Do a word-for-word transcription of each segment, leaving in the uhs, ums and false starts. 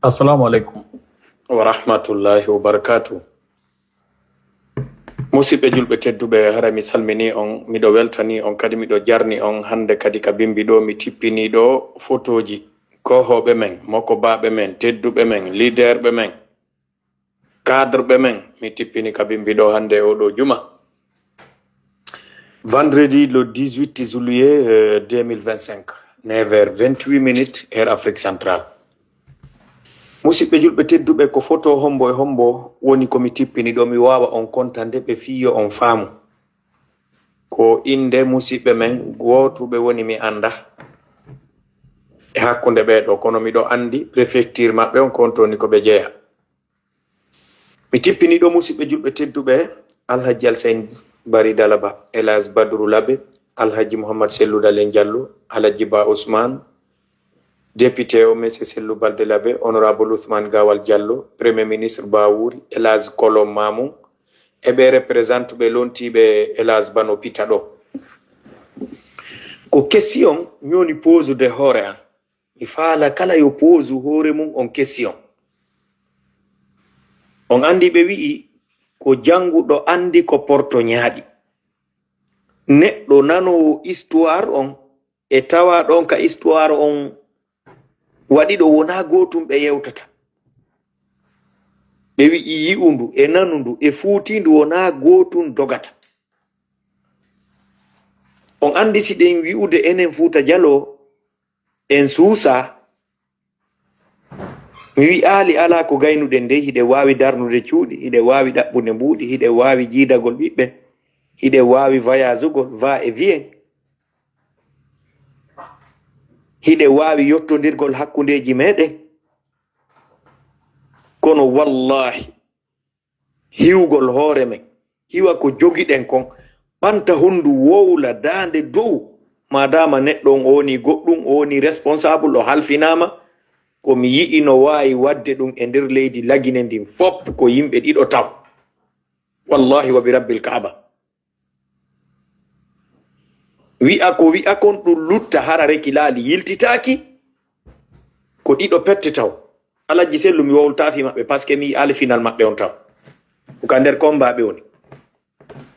Assalamu alaikum wa rahmatullahi wa barakatuh. Musidɓe julɓe tedduɓe, hara mi salmini on, miɗo weltani on, kadi miɗo jarni on. Hannde kadi ka bimbi ɗo, mi tippini ɗo fotooji kohooɓe men, mokobaaɓe men, tedduɓe men, leaderɓe men, cadreɓe men, mi tippini ka bimbi ɗo hannde e oɗo juma. Vendredi le dix-huit juillet, euh, deux mille vingt-cinq, neuf heures vingt-huit minutes, heure Afrique centrale. Musidɓe julɓe tedduɓe, ko foto hombo e hombo woni ko mi tippini ɗo, mi waawa on kontande ɓe fii yo on faamu. Ko innde musidɓe men gootuɓe woni mi annda e hakkunde ɓee ɗo, kono miɗo anndi préfecture maɓɓe on, ko on toni ko ɓe jeya. Mi tippini ɗo musidɓe julɓe tedduɓe, Alhaji Alsen Bari Dalaba, El Hadj Badru Labe, Alhaji Mouhammad Sellu Dalen Diallo, Alhaji Ba Ousmane, député o, Monsieur Sellu Balde Labe, Honorable Ousmane Gawal Diallo, Premier Ministre Ba Wuri, El Hadj Kolo Mamoun, e ɓe représenté ɓe lontiiɓe El Hadj Bano Pita ɗo. Ko question ñoni pose de hoore an. Mi faala kala yo pose hoore mum on question. On anndi ɓe wi'i ko jannguɗo anndi ko porto ñaaɗi. Neɗɗo nanoowo histoire on e tawa ɗon ka histoire on waɗi ɗo wonaa gootum ɓe yewtata. Ɓe wi'i yi'undu e nanundu e fuutiindu wonaa gootum dogata. On anndi si ɗen wi'ude enen Fuuta Jaloo en suusaa, mi wi'aali alaa ko gaynuɗen dey, hiɗen waawi darnude cuuɗi, hiɗen waawi ɗaɓɓude mbuuɗi, hiɗen waawi jiidagol ɓiɓɓe, hiɗen waawi voyagugol, va et vient. Hiɗen waawi yottondirgol hakkundeeji meɗen. Kono wallaahi, hiwgol hoore men, hiwa ko jogiɗen kon, ɓanta hondu wowla daande dow, maadaama neɗɗo on o woni goɗɗum, o woni responsable, o halfinaama, ko mi yi'i no waawi waɗde ɗum e nder leydi Lagine ndin fop ko yimɓe ɗiɗo taw. Wallaahi wa bi Rabbil Kaaba. Wi'a ko wi'a kon ɗum lutta hara reki laali yiltitaaki, ko ɗiɗo pette taw. Alhaji Sellu, mi wowltaa fii maɓɓe, parce que mi yi'aali final maɓɓe on taw. Ko ka nder combat ɓe woni.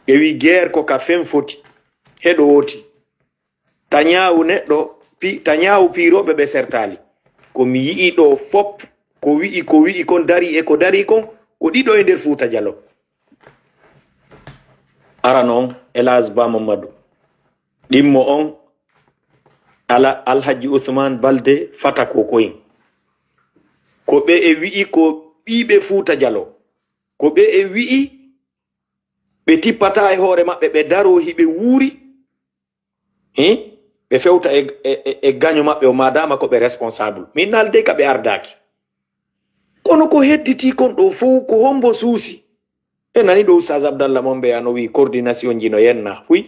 Ɓe wi guerre ko ka fen foti. Heɗo woti. Tañaawu neɗɗo, pi-, tañaawu piirooɓe ɓe sertaali. Ko mi yi'i ɗo fop, ko wi'i, ko wi'i kon darii e ko darii kon, ko ɗiɗo e nder Fuuta Jaloo. Arano on, Elhaj Ba Mamadou. Ɗimmo on, Ala-, Alhaji Ousmane Balde Fata Kokoyin. Ko ɓe e wi'i ko ɓiiɓe Fuuta Jaloo. Ko ɓe e wi'i ɓe tippataa e hoore maɓɓe, ɓe daroo hiɓe wuuri. Hin? Ɓe fewta e, e, e, e gaño maɓɓe o, maadaama ko ɓe responsable. Min naalde ka ɓe ardaaki. Kono ko hedditii kon ɗo fow ko hombo suusi? En nani ɗo Oustaz Abdallah Mombe ano wi coordination ji no yenna. Fuy.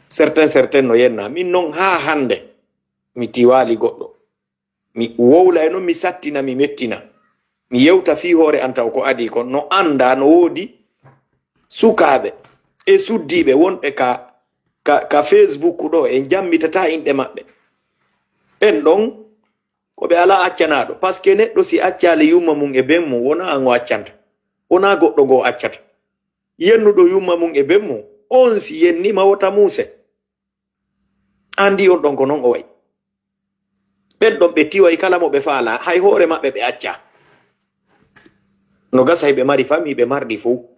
Certain, certain no yenna. Min non haa hannde mi tiwaali goɗɗo. Mi wowla e non, mi sattina, mi mettina. Mi yewta fii hoore an taw ko adii kon. No annda, no woodi sukaaɓe e suddiiɓe wonɓe ka, ka, ka Facebook ɗo, en jammitataa inɗe maɓɓe. Ɓen ɗon, ko ɓe alaa accanaaɗo. Parce que neɗɗo si accaali yumma mum e ben mum, wonaa an o accanta. Wonaa goɗɗo goo accata. Yennuɗo yumma mum e ben mum, on si yenniima wota muuse. Anndi on ɗon ko non o wa'i. Ɓen ɗon ɓe tiway kala mo ɓe faalaa, hay hoore maɓɓe ɓe accaa. No gasa hiɓe mari famille, ɓe marɗi fow.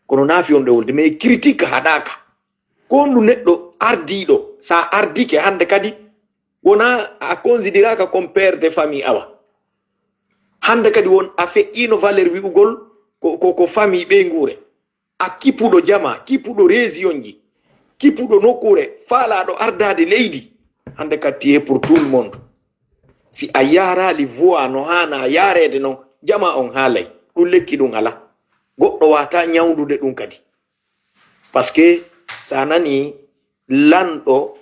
Kono naafi on ɗe wolde, mais critique haɗaaka. Ko honɗum neɗɗo ardiiɗo, sa ardike hannde kadi, wonaa a considéraka comme père de famille awa. Hannde kadi won a feƴƴiino valeur wi'ugol ko, ko, ko famille ɓeynguure. A kippuɗo jama, kippuɗo région ji, kippuɗo nokkuure, faalaaɗo ardaade leydi. Hannde kadi tu es pour tout le monde. Si a yaaraali voix no haana yaareede non, jama on haalay. Ɗum lekki ɗum alaa. Goɗɗo waawataa ñawndude ɗum kadi. Parce que sa nani lanɗo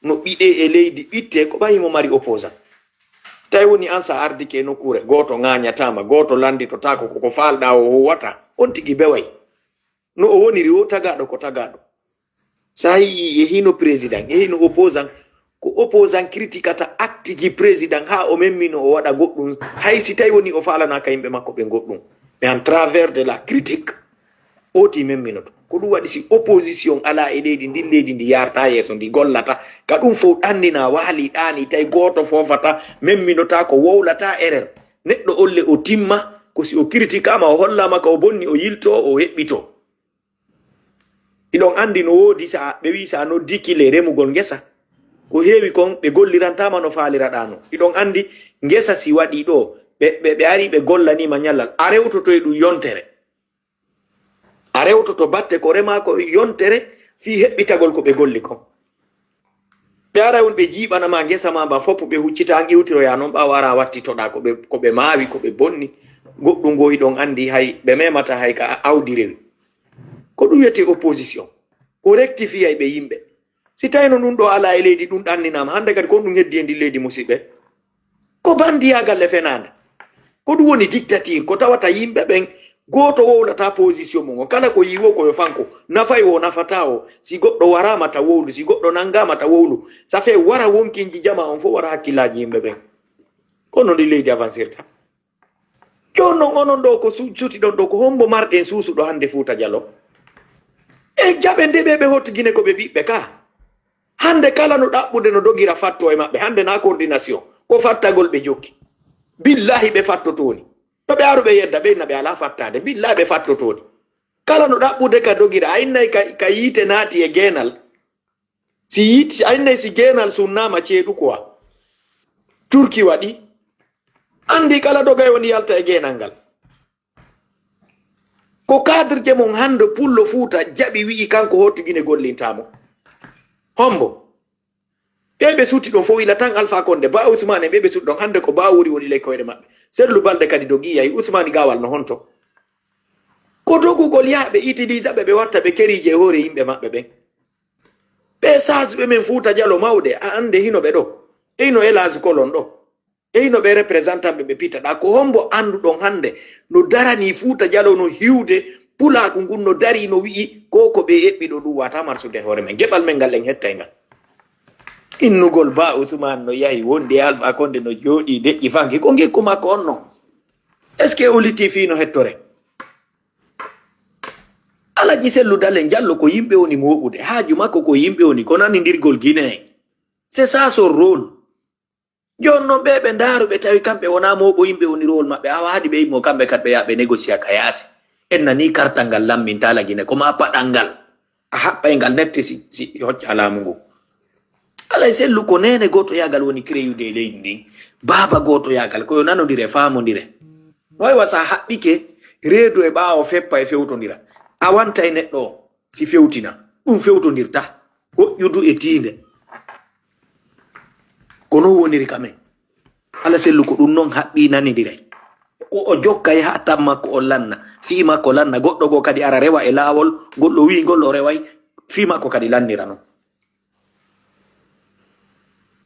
no ɓiɗe e leydi ɓitte, ko ɓay himo mari opposant. Tawi woni an sa ardike e nokkuure, gooto ŋaañataama, gooto lannditotaako ko ko faalɗaa o huwata, on tigi beway. No o woniri o tagaaɗo ko tagaaɗo. So a yii e hino président, e hino opposant, ko opposant critiquata acte ji président haa o memmino o waɗa goɗɗum, hay si tawi woni o faalanaaka yimɓe makko ɓe goɗɗum. Mais en travers de la critique, ooti memminoto. Ko ɗum waɗi si opposition alaa e leydi ndin, leydi ndi yarta yeeso, ndi gollata. Ka ɗum fof ɗannina waali ɗaani, tawi gooto foofata, memminota ko wowlata erreur. Neɗɗo olle o timma, ko si o critiquaama, o hollaama ka o bonni, o yilto, o heɓɓito. Hiɗon anndi no woodi sa ɓe wii sa noddi kile remugol ngesa, ko heewi kon ɓe gollirantaama no faaliraɗaa no. Hiɗon anndi ngesa si waɗii ɗoo, ɓe, ɓe, ɓe arii ɓe gollaniima ñallal, a rewtoto e ɗum yontere. A rewtoto batte ko remaa ko yontere fii heɓɓitagol ko ɓe golli kon. Ɓe ara on ɓe jiiɓana ma ngesa ma mban fof ɓe huccita an iwtiroya noon ɓaawo ara wattitoɗaa ko ɓe, ko ɓe maawi, ko ɓe bonni. Goɗɗum goo hiɗon anndi hay ɓe memata hay ka awdi rewi. Ko ɗum wiyetee opposition. Ko rectifiyay ɓe yimɓe. Si tawino ɗum ɗoo alaa e leydi, ɗum ɗanninaama. Hannde kadi ko ɗum heddi e ndin leydi, musiɓɓe? Ko bandiyaagal e fenaande. Ko ɗum woni dictature, ko tawata yimɓe ɓen gooto wowlata position mum on. Kala ko yii wo ko yo fanko, nafay wo, nafataa wo. Si goɗɗo waraama ta wowlu, si goɗɗo nanngaama ta wowlu, ça fait wara wonkinji jamaa on fof wara hakkillaaji yimɓe ɓen. Ko non ndi leydi avancirta. Jooni non onon ɗoo ko su-, suuti ɗon ɗoo, ko hombo marɗen suusuɗo hannde Fuuta Jaloo? E jaɓe nde ɓe ɓe hottu Gine ko ɓe ɓiɓɓe ka. Hannde kala no ɗaɓɓude no dogira fatto e maɓɓe. Hannde na coordination, ko fattagol ɓe jokki. Billahi ɓe fattoto woni. To ɓe aru ɓe yedda ɓe inna ɓe alaa fattaade. Billahi ɓe fattoto woni. Kala no ɗaɓɓude ka dogira, a innay ka, ka yiite naati e geenal. Si yiit-, a innay si geenal sunnaama ceeɗu quoi. Turki waɗi. Anndi kala dogay woni yalta e geenal ngal. Ko cadre je mon hannde Pullo Fuuta jaɓi wi'i kanko hottu Gine gollintaa mo. Hombo? Ɓe ɓe suuti ɗon fof ila tan Alpha Condé, Ba Ousmane, ɓe ɓe suuti ɗon hannde ko Ba wuri woni ley koyɗe maɓɓe. Sellu Balde kadi dogi yahi, Ousmane Gawal no honto? Ko dogugol yaha ɓe utiliser ɓe, ɓe watta ɓe keriije e hoore yimɓe maɓɓe ɓen. Ɓe saasuɓe men Fuuta Jaloo mawɗe, a annde hino ɓe ɗoo. E hino Elaaji Kolon ɗoo. E hino ɓe représentant ɓe ɓe pitaɗaa. Ko hombo annduɗon hannde no daranii Fuuta Jaloo no hiwde pulaaku ngun no darii no wi'i ko ko ɓe eɓɓi ɗoo ɗum wata marsude hoore men. Geɓal men ngal en hettay ngal. Innugol Ba Ousmane no yahi wondi e Alpha Condé no jooɗii deƴƴi fanki. Ko ngikku makko on non. Est-ce que o litti fii no hettore? Alaji Sellu Dalen Jallo ko yimɓe woni mooɓude. Haaju makko ko yimɓe woni, ko nanindirgol Gine. C'est ça son rôle. Jooni non ɓe ɓe ndaaru ɓe tawi kamɓe wonaa mooɓo yimɓe woni rôle maɓɓe. Awa haɗi ɓe immo kamɓe kadi ɓe yaha ɓe négocier ka yaasi. En nanii kartal ngal lamminta la Gine, ko ma paɗal ngal. A haɓɓay ngal nette si, si hocca laamu ngu. Alay Sellu ko neene gootoyaagal woni créyude e leydi ndin. Baaba gootoyaagal ko yo nanondire faamondire. No way wa sa haɓɓike reedu e ɓaawo feppa e fewtondira. A wanta e neɗɗo o si fewtina. Ɗum fewtondirta. Hoƴƴudu e tiinde. Ko non woniri ka men. Ala Sellu ko ɗum non haɓɓi nanidire. O, o jokkay haa tan makko on lanna. Fii makko lanna. Goɗɗo goo kadi ara rewa e laawol. Ngol o wi'i ngol o reway. Fii makko kadi lannira non.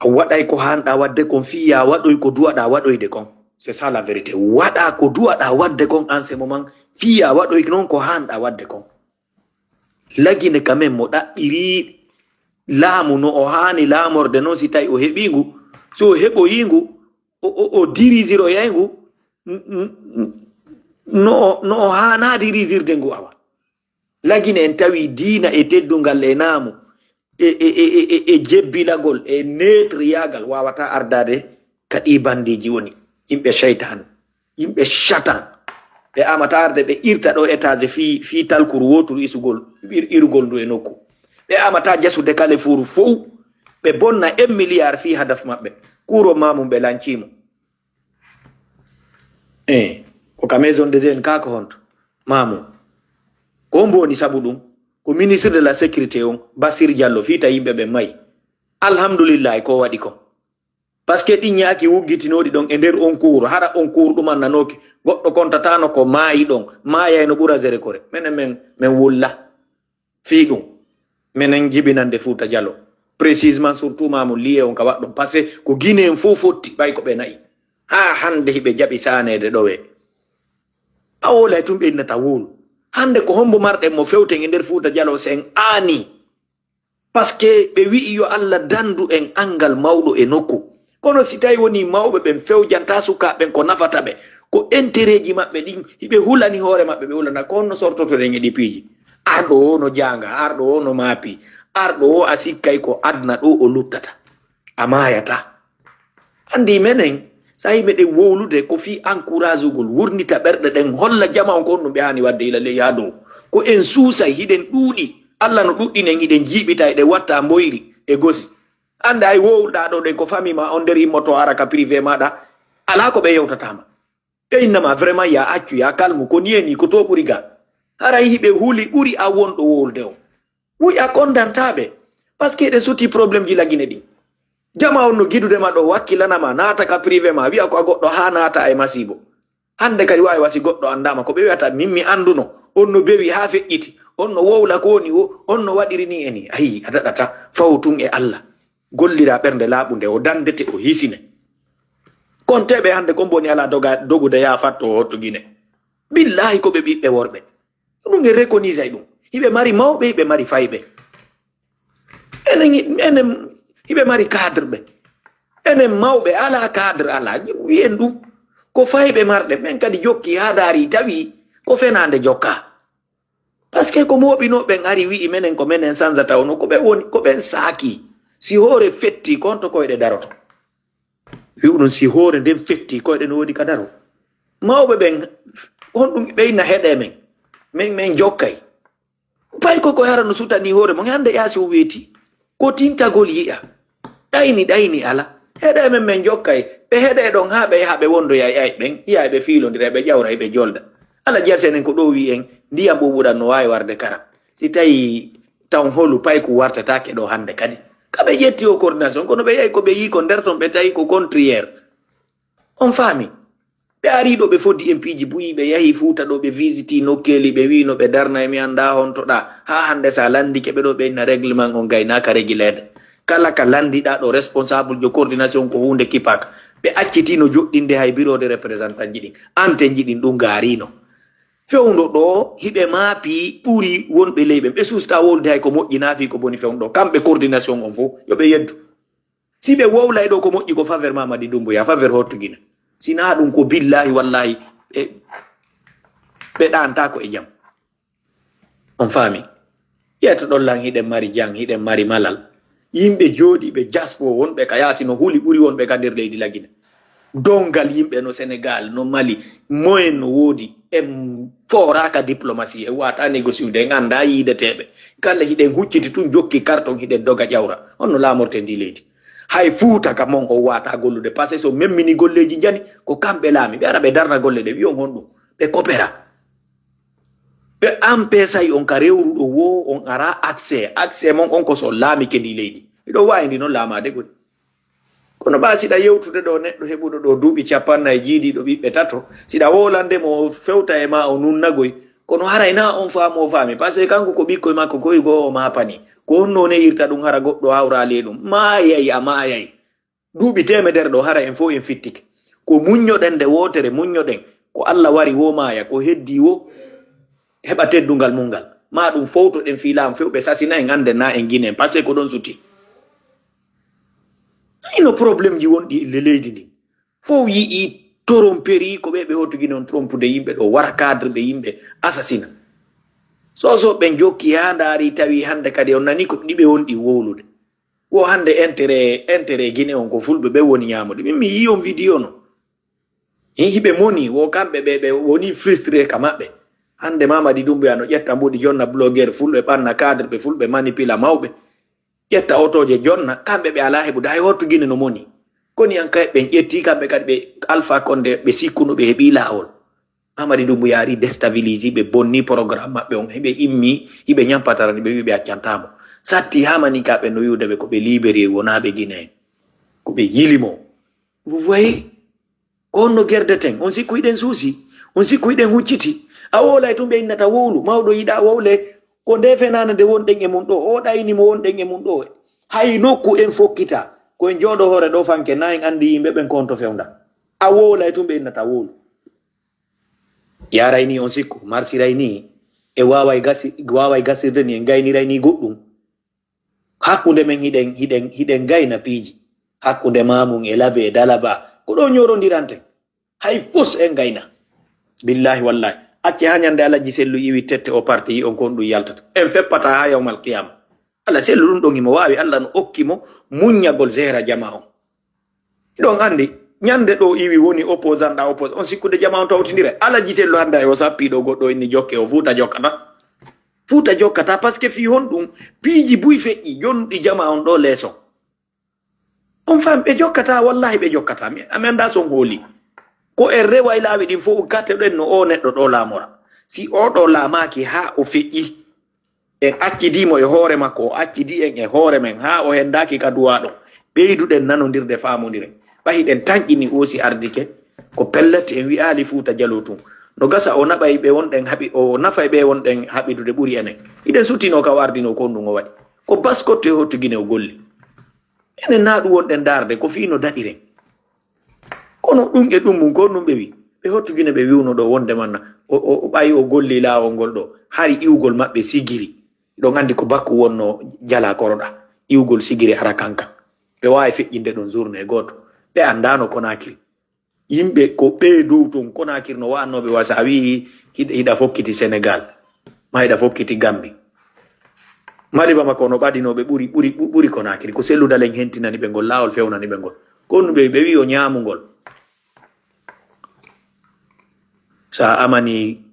A waɗay ko haanɗaa waɗde kon fii yaa waɗoy ko duwaɗaa waɗoyde kon. C'est ça la vérité. Waɗaa ko duwaɗaa waɗde kon en ce moment fii yaa waɗoy non ko haanɗaa waɗde kon. La Gine quand même mo ɗaɓɓirii laamu no o haani laamorde non si tawi o heɓii ngu. So o heɓoyii ngu, o, o, o dirigiroyay ngu n-, n-, n-, no o, no o haanaa dirigirde ngu awa. La Gine en tawi diina e teddungal e naamu e, e, e, e, e jebbilagol e neetriyaagal waawataa ardaade ka ɗii bandiiji woni yimɓe seytaane, yimɓe satan. Ɓe amataa arde ɓe irta ɗo étage fii, fii talkuru wooturu isugol, ir-, irugol ndu e nokku. Ɓe amataa jasude kalefuuru fow. Ɓe bonna un milliard fii hadaf maɓɓe. Kuuro maamum ɓe lancii mo. Eh, ko ka maison de jeunes ka ko honto? Maamum. Ko hombo woni sabu ɗum? Ko ministre de la sécurité on, Bassir Diallo, fii ta yimɓe ɓen mayi. Alhamdulillahi ko waɗi kon. Parce que ɗin ñaaki wuggitinooɗi ɗon e nder on cours, hara on cours ɗum annanooki, goɗɗo kontatano ko maayi ɗon, maayay no ɓura zéro kore. Menen men, men wulla fii ɗum. Menen jibinande Fuuta Jaloo. Précisément surtout Mamoun Lié on ka waɗɗon. Parce que ko Guinéen fof fotti, ɓay ko ɓe nayi. Haa hannde hiɓe jaɓi saaneede ɗowe. A woolay tun ɓe innata woolu. Hannde ko hombo marɗen mo fewten e nder Fuuta Jaloo sen aani? Parce que ɓe wi'i yo Allah dandu en anngal mawɗo e nokku. Kono si tawi woni mawɓe ɓen fewjanta sukaaɓe ɓen ko nafata ɓe, ko intérêt ji maɓɓe ɗin hiɓe hulani hoore maɓɓe, ɓe hulana ko honno sortotoɗen e ɗi piiji. Arɗo o no jaanga, arɗo o no maapi, arɗo o a sikkay ko aduna ɗo o luttata. A maayata. Anndi menen, so tawi meɗen wowlude ko fii encouragugol, wurnita ɓerɗe ɗen, holla jama on ko honɗum ɓe haani waɗde ila ley haa dow. Ko en suusay, hiɗen ɗuuɗi. Allah no ɗuɗɗini en, hiɗen jiiɓita, hiɗen watta mboyri e gosi. Annde ay wowluɗaa ɗo ɗen ko famille ma on nder immoto ara ka privé maɗa, alaa ko ɓe yewtata ma. Ɓe inna ma vraiment ya accu, ya calme, ko ni e ni, ko to ɓuri ga. Haray hiɓe huli ɓuri a wonɗo wowlude o. Wuy a kondantaaɓe, parce que eɗen suti problème ji lagine ɗin. Jama on no gidude ma ɗo, wakkilana ma, naata ka privé ma, wi'a ko a goɗɗo haa naata e masiibo. Hannde kadi waawi wasi goɗɗo anndaama ko ɓe wi'ata, min mi annduno, on no bewi haa feƴƴiti, on no wowla ko woni wo, on no waɗiri ni e ni. Ayi, a daɗata, faw tun e Allah. Gollira ɓernde laaɓunde, o dandete, o hisine. Konteeɓe hannde kon boni alaa doga, dogude yaa fatto o hotto Gine. Billaahi ko ɓe ɓiɓɓe worɓe. Ɗum en reconnaissay ɗum. Hiɓe mari mawɓe, hiɓe mari fayɓe. Enen, enen, hiɓe mari cadre ɓe. Enen mawɓe, alaa cadre, alaa. Wi'en ɗum. Ko fayɓe marɗe, ɓen kadi jokki haa daari tawi ko fenaande jokka. Parce que ko mooɓinooɓe ɓen ari wi'i menen ko menen sansata ono, ko ɓe woni, ko ɓen saaki. Si hoore fetti, kon to koyɗe daroto. Wi'u ɗum si hoore nden fetti, koyɗe no woodi ka daro. Mawɓe ɓen, honɗum ɓe inna heɗe men? Men, men jokkay. Pay ko ko hara no sutani hoore mon, hannde yaasi o weeti. Ko tintagol yi'a. Ɗayni, ɗayni ala. Heɗe men, men jokkay. Ɓe heɗe ɗon haa ɓe yaha ɓe wondoya e ay ɓen, yi'a ɓe fiilondira, ɓe ƴawra, ɓe jolda. Ala jasi enen ko ɗo wi'en, ndiyam ɓuuɓuɗam no waawi warde kara. Si tawi taw holu payku wartataake ɗo hannde kadi. Ka ɓe ƴetti o coordination, kono ɓe yahi ko ɓe yii ko nder ton, ɓe tawi ko contrière. On faami? Ɓe ari ɗo, ɓe foddi en piiji buyi, ɓe yahi Fuuta ɗo, ɓe visiti nokkeeli, ɓe wiino ɓe darna e mi anndaa honto ɗa. Haa hannde sa lanndike ɓe ɗo, ɓe inna règlement on gaynaaka regileede. Kala ka lanndiɗaa ɗo, responsable jo coordination ko huunde kipaaka. Ɓe accitino joɗɗinde hay bureau de représentant ji ɗin. Anten ji ɗin ɗum gaarino. Fewndo ɗo, hiɓe maapi ɓuri wonɓe ley ɓen. Ɓe suustaa wowlude hay ko moƴƴi naa fii ko boni fewndo ɗo. Kamɓe coordination on fof, yo ɓe yeddu. Si ɓe wowlay ɗo ko moƴƴi ko faveur Mamadi Doumbouya, faveur Hotto Guinée. Si naa ɗum ko billaahi wallaahi, ɓe, ɓe ɗaantaako e jam. On faami? Ƴeetoɗon lan, hiɗen mari jam, hiɗen mari malal. Yimɓe jooɗiiɓe diaspora wonɓe ka yaasi no huli ɓuri wonɓe ka nder leydi Lagine. Dongal yimɓe no Senegal, no Mali, moyen no woodi. En fooraaka diplomatie, en waata négociude, en anndaa yiideteeɓe. Kala hiɗen hucciti tun jokki karton, hiɗen doga ƴawra. On no laamorte ndi leydi. Hay Fuuta ka mon on waata gollude, parce que so memmini golleeji njani, ko kamɓe laami. Ɓe ara ɓe darna golle ɗe, wi'on honɗum. Ɓe kopera. Ɓe empesay on ka rewruɗo wo, on ara accès. Accès mon on ko so on laamike ndi leydi. Hiɗo waawi ndi non laamaade goni. Kono ɓaa siɗa yewtude ɗo neɗɗo heɓuɗo ɗo duuɓi cappannayi, jiidiiɗo ɓiɓɓe tato, siɗa wowlande mo o fewta e ma, o nunnagoy. Kono haray naa on faamu o faami. Parce que kanko ko ɓikkoy makko koy goo o maapani. Ko on noone irta ɗum hara goɗɗo hawraali e ɗum. Maayay, a maayay. Duuɓi teemedere ɗo hara en fof en fittike. Ko muññoɗen nde wootere, muññoɗen. Ko Allah wari wo maaya, ko heddii wo heɓa teddungal mum ngal. Maa ɗum fowtoɗen fii laamu few ɓe sasina en, annden naa en Ginen, parce que ko ɗon suti. Ino problème ji wonɗi e leydi ndin. Fof yi'i tromperie, ko ɓe ɓe Hotto Guinée on trompude yimɓe ɗo, wara cadre ɓe yimɓe assassina. Soso ɓen jokki haa ndaari tawi hannde kadi on nani ko ɗiɓe wonɗi wowlude. Wo hannde intérêt, intérêt Guinée on ko fulɓe ɓe woni ñaamude. Min mi yii on vidéo no. Hin hiɓe moni, wo kamɓe ɓe, ɓe woni frustré ka maɓɓe. Hannde Mamadi Doumbouya no ƴetta mbuɗi jonna blogueur fulɓe, ɓanna cadre ɓe fulɓe, manipula mawɓe. Ƴetta otooje jonna, kamɓe ɓe alaa heɓude, hay Hotto Guinée no moni. Koni an kay ɓen ƴetti kamɓe kadi ɓe Alpha Condé, ɓe sikkuno ɓe heɓi laawol. Mamadi Doumbouya ari déstabilisé, ɓe bonni programme maɓɓe on, hiɓe immi, hiɓe ñampatarani, ɓe wi ɓe accantaa mo. Satti haa mani ka ɓe no wi'ude ɓe ko ɓe libéré wonaa ɓe Guinée. Ko ɓe yili mo. Vous voyez? Ko honno gerdeten? On sikku hiɗen suusi? On sikku hiɗen hucciti? A wowlay tun ɓe innata wowlu, mawɗo yiɗaa wowle. Ko nde fenaande nde wonɗen e mun ɗo, o ɗayni mo wonɗen e mun ɗo. Hay nokku en fokkita, ko en jooɗo hoore ɗo fanke, na en anndi yimɓe ɓen ko honto fewnda. A wowlay tun ɓe innata wowlu. Yaray ni on sikku, marsiray ni, e waaway gasi-, waaway gasirde ni, en gayniray ni goɗɗum. Hakkunde men hiɗen, hiɗen, hiɗen gayna piiji. Hakkunde Mamun e Labe e Dalaba. Ko ɗo ñorondiranten. Hay fus en gayna. Billahi wallahi. Acce ha ñande Alaji Sellu iwi tette o parti yi on kon ɗum yaltata. En feppata ha yawmal qiyama. Ala Sellu ɗum ɗon himo wawi, Allah no okki mo muññagol zehra jama on. Ɗon andi, ñande ɗo iwi woni opposant ɗa oppos-, on sikkude jama on tawtindira. Alaji Sellu hande o sappi ɗo goɗɗo inni jokke o Fuuta jokkata. Fuuta jokkata parce que fi honɗum piiji buy feƴƴi jonnuɗi jama on ɗo leeso. On fam ɓe jokkata, wallahi ɓe jokkata. Mi, mi anda son hooli. Ko en rewa e laawi ɗin fof, kate ɗen no o neɗɗo ɗo laamora. Si o ɗo laamaaki haa o feƴƴi, en accidi mo e hoore makko, o accidi en e hoore men, haa o hendaaki ka duwaaɗo. Ɓeyduɗen nanondirde, faamondiren. Ɓay hiɗen tanƴini o si ardike, ko pellet en wi'aali Fuuta Jaloo tun. No gasa o naɓay ɓe wonɗen haɓi-, o nafay ɓe wonɗen haɓidude ɓuri enen. Hiɗen suttinoo ka o ardinoo ko ɗum o waɗi. Ko baskotto e hottu Gine o golli. Enen na ɗum wonɗen ndaarde, ko fii no daɗiren. Kono ɗum e ɗum mum, ko ɗum ɓe wi. Ɓe hottu Gine ɓe wiwno ɗo wonde manna. O, o, o ɓayi o golli laawol ngol ɗo. Hari iwgol maɓɓe sigiri. Ɗon andi ko bakku wonno jala koroɗa. Iwgol sigiri ara kankan. Ɓe waawi feƴƴinde ɗum journée gooto. Ɓe andaano Conakry. Yimɓe ko ɓe dow ton Conakry no wa'annooɓe wa, so a wi'i hiɗa, hiɗa fokkiti Sénégal, ma hiɗa fokkiti Gambie. Mali Bamako no ɓadinooɓe ɓuri, ɓuri, ɓuri Conakry. Ko Sellu Dalen hentinani ɓe ngol, laawol fewnani ɓe ngol. Ko ɗum ɓe, ɓe wi'i o ñaamu ngol. So a amani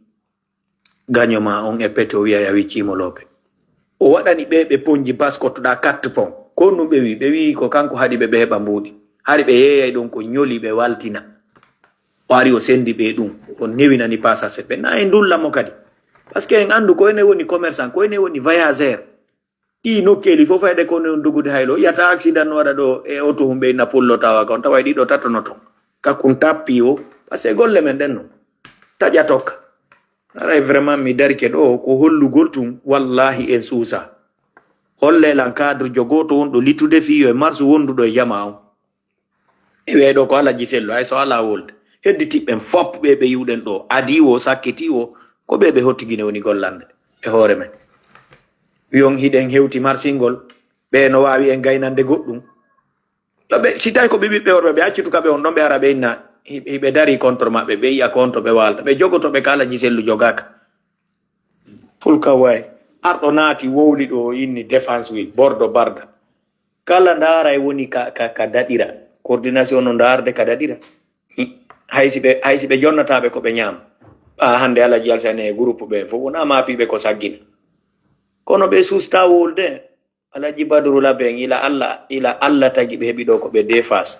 gaño ma on e pete, o wi'ay a wiccii mo loope. O waɗani ɓe, ɓe ponji baskottoɗa quatre pon. Ko ɗum ɓe wi, ɓe wi ko kanko haɗi ɓe, ɓe heɓa mbuuɗi. Hari ɓe yeeyay ɗon ko ñoli ɓe waltina. O ari o sendi ɓe ɗum. O newinani pasa seɓɓe. Na en ndulla mo kadi. Parce que en anndu ko ene woni commerçant, ko ene woni voyageur. Ɗi nokkeeli fof fayde ko non dogude haylo. Yata accident no waɗa ɗo e oto humɓe ina pullo tawa kon. Tawa e ɗiɗo tato no ton. Kakkun tappi o. Parce que golle men ɗen no. Taƴa tokka. Aray vraiment mi darike ɗo ko hollugol tun. Wallahi en suusa. Holle lan cadre jo gooto wonɗo litude fii yo e marsu wonduɗo e jama on. E wi'ay ɗo ko Alaji Sello, hay so alaa wolde. Hedditiɓɓen fop ɓe ɓe yi'uɗen ɗo, adii wo, sakkiti wo, ko ɓe ɓe hottu Gine woni gollande e hoore men. Wi'on hiɗen hewti marsingol, ɓe no waawi en gaynande goɗɗum. Yo ɓe, si tawi ko ɓe ɓiɓɓe worɓe, ɓe accitu kaɓe on ɗon, ɓe ara ɓe inna, hi-, hiɓe darii contre maɓɓe, ɓe yi'a ko on to ɓe waalta. Ɓe jogoto ɓe ka Alaji Sellu jogaaka. Fulka way, arɗo naati wowli ɗo o inni défense wil, Bordo Barda. Kala ndaara e woni ka, ka, ka daɗira. Coordination no ndaarde ka daɗira. Hi-, hay si ɓe, hay si ɓe jonnataaɓe ko ɓe ñaama. Ɓaa hannde Alaji Alsane e groupe ɓe fof wonaa maapiiɓe ko saggina. Kono ɓe suusta wolde. Alaji Badru Labe en, ila Allah, ila Allah tagi ɓe heɓi ɗo ko ɓe défense.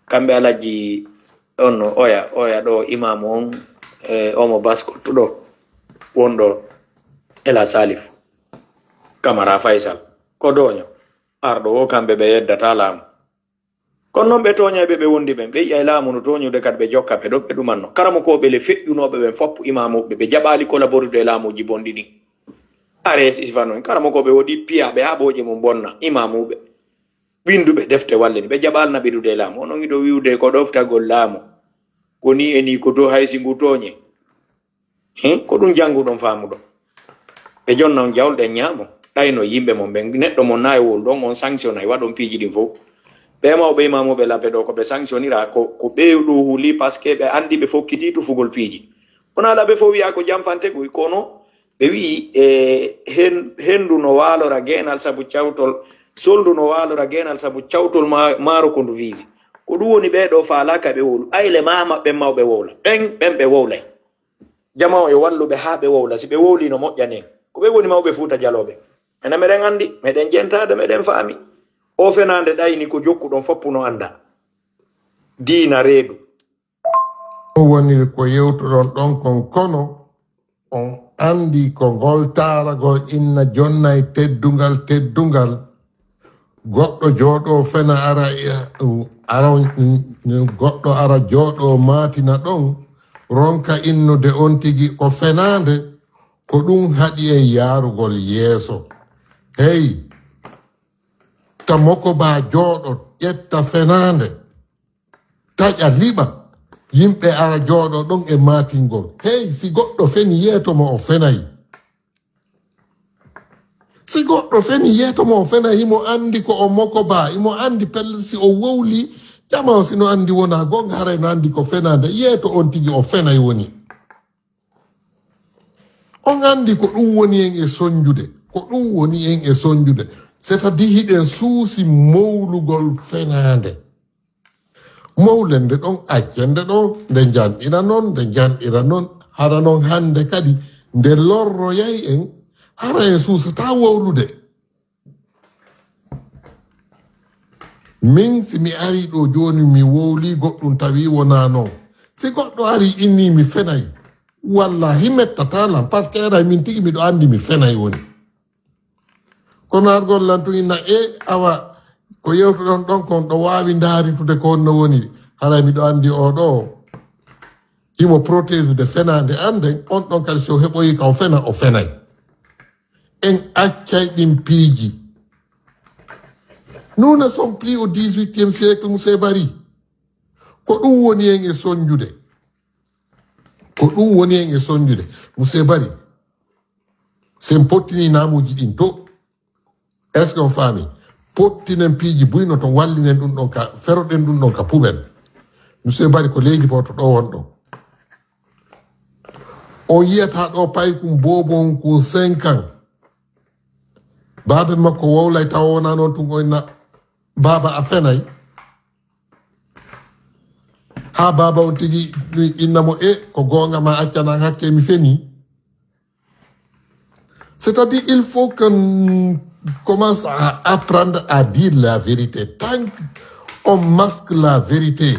Kamɓe Alaji on no oya, oya ɗo imaamu on, e omo baskottuɗo wonɗo Ela Salif Kamara Faysal. Ko dooño. Arɗo o kamɓe ɓe yeddata laamu. Kono noon ɓe tooñay ɓe, ɓe wondi ɓen. Ɓe yi'ay laamu no tooñude kadi ɓe jokka ɓe ɗo ɓe ɗumanno. Karamokooɓe le feƴƴunooɓe ɓen foppu imaamuɓe, ɓe jaɓaali kolaborude e laamuuji bonɗi ɗin. Are sifano en karamokooɓe woɗi piyaaɓe haa ɓooƴe mum bonna, imaamuɓe. Winnduɓe defte wallini, ɓe jaɓaali naɓidude e laamu. Onon hiɗo wi'ude ko ɗoftagol laamu. Ko nii e nii ko to hay si ngu tooñe. Hin, ko ɗum jannguɗon, faamuɗon. Ɓe jonna on jawle ɗen ñaamo. Ɗayno yimɓe mon ɓen. Neɗɗo mon na e wowlu ɗon, on sanctionnay, waɗon piiji ɗin fof. Ɓe mawɓe imaamuɓe labbe ɗo, ko ɓe sanctionnira, ko, ko ɓe ɗo huli, parce que ɓe anndi ɓe fokkiti tufugol piiji. Wonaa labbe fof wi'a ko jamfante ɓuy, kono ɓe wi'i, e, hen-, henndu no waalora geenal sabu cawtol, soldu no waalora geenal sabu cawtol ma-, maaro ko ndu fiiji. Ko ɗum woni ɓee ɗo faalaaka ɓe wowlu. Ayle ma maɓɓe mawɓe wowla. Ɓen, ɓen ɓe wowlay. Jama o yo wallu ɓe haa ɓe wowla. Si ɓe wowlii no moƴƴani en. Ko ɓe woni mawɓe Fuuta Jalooɓe. Enen meɗen anndi, meɗen jentaade, meɗen faami. O fenaande ɗayni ko jokkuɗon foppu no annda. Diina reedu. Ɗum woniri ko yewtuɗon ɗon kon, kono on anndi ko ngol taaragol inna jonnay teddungal, teddungal. Goɗɗo jooɗoo fena ara, ara, goɗɗo ara jooɗoo maatina ɗon, ronka innude on tigi ko fenaande, ko ɗum haɗi en yaarugol yeeso. Hey, ta moko baa jooɗo ƴetta fenaande, taƴa liɓa, yimɓe ara jooɗoo ɗon e maatingol. Hey, si goɗɗo feni yeeto mo o fenay. Si goɗɗo feni, yeeto mo o fena, himo anndi ko o moko ba, himo anndi pelle si o wowli, jama o si no anndi wona goonga, haray no anndi ko fenande, yeeto on tigi o fenay woni. On anndi ko ɗum woni en e sonjude, ko ɗum woni en e sonjude. C'est-à-dire hiɗen suusi mowlugol fenande. Mowlende ɗon, accende ɗon, nde janɗira non, nde janɗira non, hara non hannde kadi, nde lorroyay en, hara en suusataa wowlude. Min, si mi ari ɗo jooni, mi wowli goɗɗum tawi wonaa non. Si goɗɗo ari inni mi fenay, wallahi mettataa lan, parce que aray min tigi miɗo anndi mi fenay woni. Kono argol lan tun inna e awa ko yewtuɗon ɗon kon ɗo waawi ndaaritude ko honno woni. Haray miɗo anndi o ɗo himo protéjude fenaande an nden, on ɗon kadi si o heɓoyi ka o fena, o fenay. En accay ɗin piiji. Nous ne sommes plus au dix-huitième siècle, Monsieur Bari. Ko ɗum woni en e sonjude. Ko ɗum woni en e sonjude. Monsieur Bari, si en pottini naamuuji ɗin to, est-ce que on faami? Pottinen piiji buy no ton, wallinen ɗum ɗon ka, feroɗen ɗum ɗon ka poubelle. Monsieur Bari, ko leydi booto ɗo won ɗo. On yiyata ɗo paykum boobon kun cinq ans. Baaben makko wowlay tawa wona non tun o inna, "Baaba, a fenay." Haa baaba on tigi inna mo, "E, ko goonga ma accanan hakke, mi feni." C'est-à-dire, il faut qu'on commence à apprendre à dire la vérité. Tant qu'on masque la vérité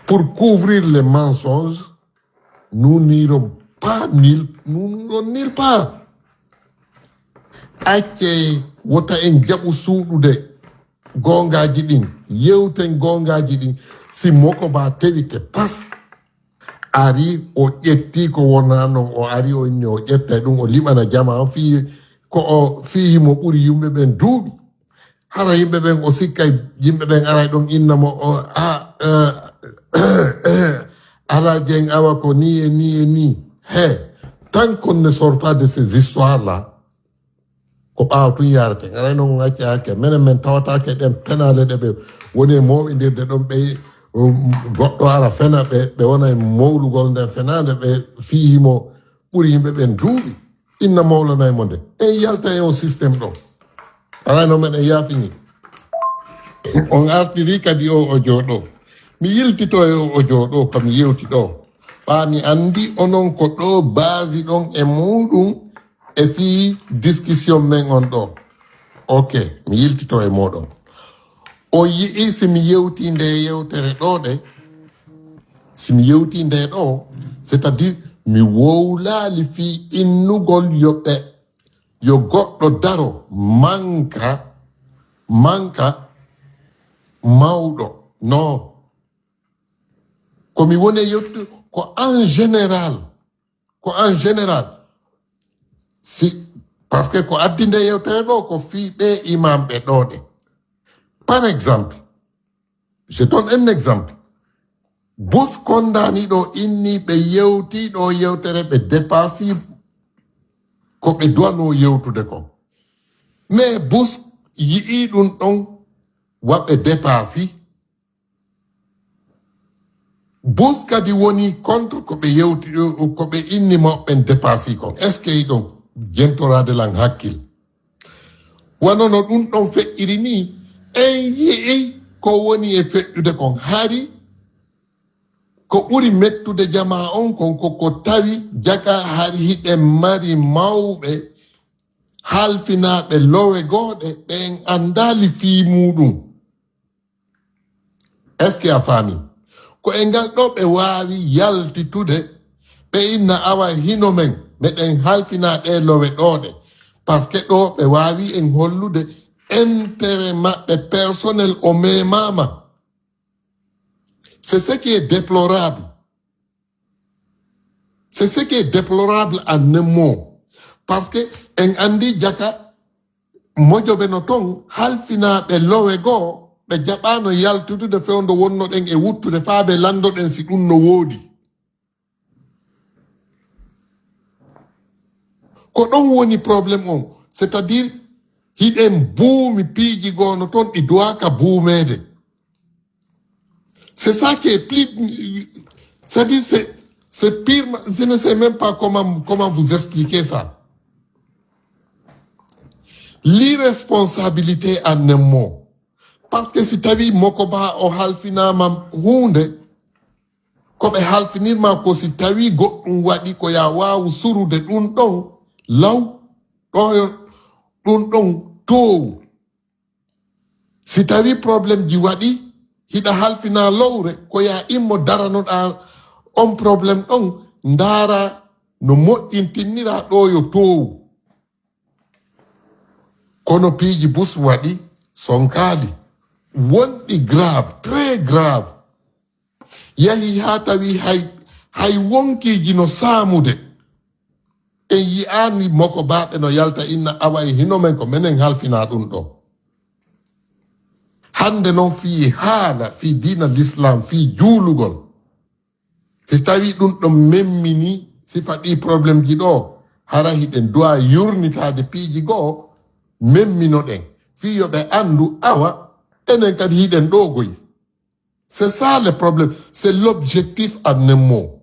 pour couvrir les mensonges, nous n'irons pas nul, nous n'irons nulle part. Acce wota en jaɓu suuɗude goongaaji ɗin, yewten goongaaji ɗin. Si moko ba tewite pas, ari o ƴetti ko wona non, o ari o inni o ƴetta ɗum, o liɓana jama on fii ko o fii himo ɓuri yimɓe ɓen duuɓi. Hara yimɓe ɓen o sikkay, yimɓe ɓen aray ɗon inna mo o, a, eh, ala jen awa ko ni e ni e ni. He, tant qu'on ne sort pas de ces histoires-là, ko ɓaawo tun yareten. Aray non on acca hakke. Menen men tawataake ɗen penaale ɗe ɓe woni e mooɓindirde ɗon ɓe, um, goɗɗo ara fena ɓe, ɓe wona e mowlugol nden fenaande ɓe fii himo ɓuri yimɓe ɓen duuɓi. Inna mowlanay mo nde. En yalta e on système ɗo. Aray no meɗen yaafini. On artiri kadi o audio ɗo. Mi yiltito e o audio ɗo, ko mi yewti ɗo. Ɓaa mi anndi onon ko ɗo base ɗon e muɗum e fii discussion men on ɗo. Ok, mi yiltito e moɗon. O yi'i si mi yewti nde yewtere ɗo ɗe, si mi yewti nde ɗo, c'est-à-dire mi wowlaali fii innugol yo ɓe, yo goɗɗo daro manka, manka mawɗo. Non. Ko mi woni e yewtude ko en général. Ko en général. Si, parce que ko addi nde yewtere ɗo ko fii ɓe imamɓe ɗo ɗe. Par exemple, je donne un exemple. Bus Kondani ɗo inni ɓe yewti ɗo yewtere ɓe dépassi ko ɓe duwano yewtude kon. Mais Bus yi'i ɗum ɗon wa ɓe dépassi. Bus kadi woni contre ko ɓe yewti, ko ɓe inni mawɓe ɓen dépassi kon. Est-ce que ɗon jentoraade lan hakkil? Wano no ɗum ɗon feƴƴiri ni, en yi'i ko woni e feƴƴude kon. Hari ko ɓuri mettude jama on kon ko ko tawi jaka hari hiɗen mari mawɓe halfinaaɓe lowe gooɗe ɓe en anndaali fii muuɗum. Est-ce que a faami? Ko e ngal ɗo ɓe waawi yaltitude, ɓe inna awa hino men, meɗen halfina ɗe lowe ɗo ɗe. Parce que ɗo ɓe waawi en hollude intérêt maɓɓe personnel o memaama. C'est ce qui est déplorable. C'est ce qui est déplorable en un mot. Parce que en anndi jaka mojoɓe no ton halfinaaɓe lowe goo, ɓe jaɓaano yaltudude fewndo wonnoɗen e wuttude faa ɓe lanndoɗen si ɗum no woodi. Ko ɗon woni problème on. C'est-à-dire, hiɗen buumi piiji goono toon ɗi duwaaka buumeede. C'est ça qui est plus, c'est-à-dire, c'est, c'est pire, je ne sais même pas comment, comment vous expliquer ça. L'irresponsabilité en un mot. Parce que si tawi mokoba o halfinaama huunde, ko ɓe halfinirma ko si tawi goɗɗum waɗi ko ya waawu surude ɗum ɗon law, ɗo ɗum ɗon toowu. Si tawi problème ji waɗi, hiɗa halfina lowre, ko ya immo daranoɗa on problème ɗon, ndaara no moƴƴintinnira ɗo yo toowu. Kono piiji bus waɗi, sonkaali, wonɗi grave, très grave. Yahi haa tawi hay, hay wonkiiji no saamude. En yi'aani mokobaaɓe no yalta inna awa e hino men ko menen halfina ɗum ɗo. Hannde noon fii haala, fii diina l'islam, fii juulugol. Si tawi ɗum ɗon memmini sifa ɗi problème ji ɗo, hara hiɗen duwa yurnitaade piiji goo, memminoɗen. Fii yo ɓe anndu awa, enen kadi hiɗen ɗo goy. C'est ça le problème. C'est l'objectif en un mot.